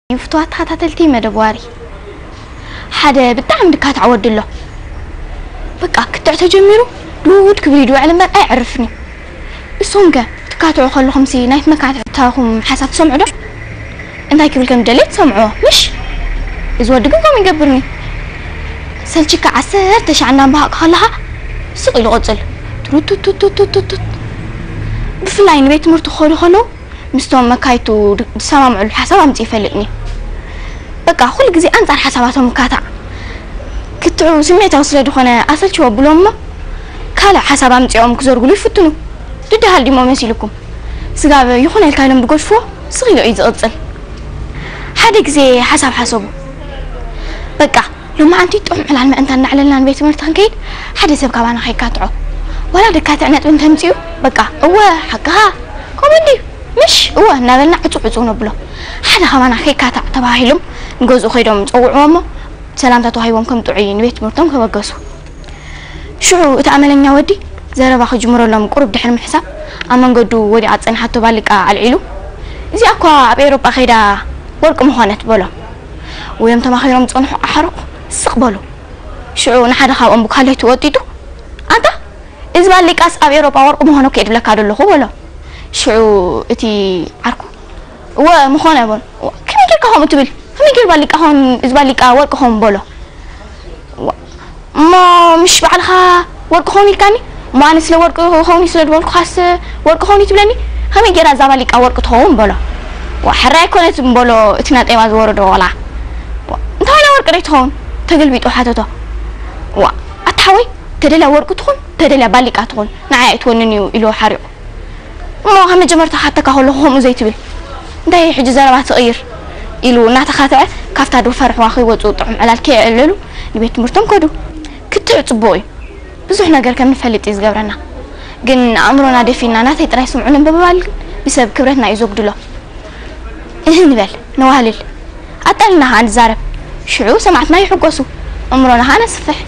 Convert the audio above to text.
ይፍትዋ ተኸታተልቲ መደብ ዋሪ። ሓደ ብጣዕሚ ድካታዕ ወዲ ኣሎ። በቃ ክትዕ ተጀሚሩ ዱድ ክብል ይድውዕል እምበር ኣይዕርፍን እዩ። እሶም ከ ትካትዑ ከለኹም ሲ ናይት መካትዕታኹም ሓሳብ ትሰምዑ ዶ? እንታይ ክብል ከም ደለየ ትሰምዑ ምሽ? እዚ ወዲ ግን ከም ይገብርኒ። ሰልችካ ዓሰርተ ሻዕ እናንባሃቅ ከለኻ ስቕ ኢሉ ቕጽል። ትሩቱቱቱቱቱት። ብፍላይ ንቤት ትምህርቲ ክኸዱ ከለዉ ምስቶም መካይቱ ዝሰማምዕሉ ሓሳብ ኣምጽእ ይፈልጥኒ። በቃ ኩሉ ግዜ ኣንጻር ሓሳባቶም ምካታዕ ክትዑ ስሜታዊ ስለ ዝኾነ ኣሰልችዎ ብሎም እሞ ካልእ ሓሳብ ኣምጺኦም ክዘርግሉ ይፍትኑ። ድዳሃል ዲሞ መሲልኩም ስጋብ ይኹን ኢልካ ኢሎም ዝገድፍዎ ስቕ ኢሉ እዩ ዝቕጽል። ሓደ ግዜ ሓሳብ ሓሰቡ። በቃ ሎማዓንቲ ጥዑም ዕላል ምእንታ እናዕለልና ንቤት ትምህርቲ ክንከይድ ሓደ ሰብ ካባና ከይካትዖ ዋላ ደካትዕ ነጥቢ እንተምፅኡ በቃ እወ ሓቅኻ ከምኡ እንድዩ ምሽ እወ እናበልና ዕፁ ዕፁ ነብሎ። ሓደ ካባና ከይካታዕ ተባሂሎም ንገዝኡ ከይዶም ፀውዕዎ እሞ ሰላምታ ተዋሂቦም ከም ጥዑይ ንቤት ትምህርቶም ተበገሱ። ሽዑ እቲ ኣመለኛ ወዲ ዘረባ ክጅምረሎም ቁሩብ ድሕሪ ምሕሳብ ኣብ መንገዱ ወዲቓ ዝፀንሓቶ ባሊቃ ኣልዒሉ እዚኣ እኳ ኣብ ኤውሮጳ ከይዳ ወርቂ ምኾነት በሎ። ወዮም ተማኺሮም ዝፀንሑ ኣሕሩቕ ስቕ በሉ። ሽዑ ንሓደ ካብኦም ብካለቱ ወጢጡ ኣንታ እዚ ባሊቃስ ኣብ ኤውሮጳ ወርቂ ምኾነ እኮ እየ ድብለካ ዘለኹ በሎ። ሽዑ እቲ ዓርኩ እወ ምኾነ በሎ። ከመይ ጌርካ ከምኡ ትብል ከመይ ጌር ባሊቃ ኸውን እዚ ባሊቃ ወርቂ ኸውን በሎ። እሞ ምሽ ባዕልኻ ወርቂ ኸውን ኢልካኒ እሞ ኣነ ስለ ወርቂ ኸውን ስለ ዝበልኩኻስ ወርቂ ኸውን ትብለኒ ከመይ ጌራ እዛ ባሊቃ ወርቂ ትኸውን በሎ። ዋ ሕራይ ኣይኮነትን በሎ እቲ ናጤባ ዝወረዶ ቆልዓ። እንታይ ወርቂ ዶ ትኸውን ተገልቢጡ ሓተቶ። ዋ ኣታ ሓወይ ተደልያ ወርቂ ትኹን ተደልያ ባሊቃ ትኹን ንዓይ ኣይትወንን እዩ ኢሉ ሓሪቑ። እሞ ካብ መጀመርታ ክሓተካ ከለኹ ከምኡ ዘይትብል እንታይ ሕጂ ዘረባ ትቕይር ኢሉ እናተኻትዐ ካብታ ዶ ፈርሕዋ ከይወፁ ጥዑም ዕላል ከየዕለሉ ንቤት ትምህርቶም ከዱ። ክትዕ ፅቡቕ እዩ ብዙሕ ነገር ከም ንፈልጥ እዩ ዝገብረና ግን ኣእምሮና ደፊና ናተይ ጥራይ ስምዑ ንምብባል ግን ብሰብ ክብረትና እዩ ዘጉድሎ። እህ ንበል ነዋህልል ኣጣልና ከዓ ንዛረብ ሽዑ ሰማዕትና ይሕጎሱ እምሮና ከዓ ነስፍሕ።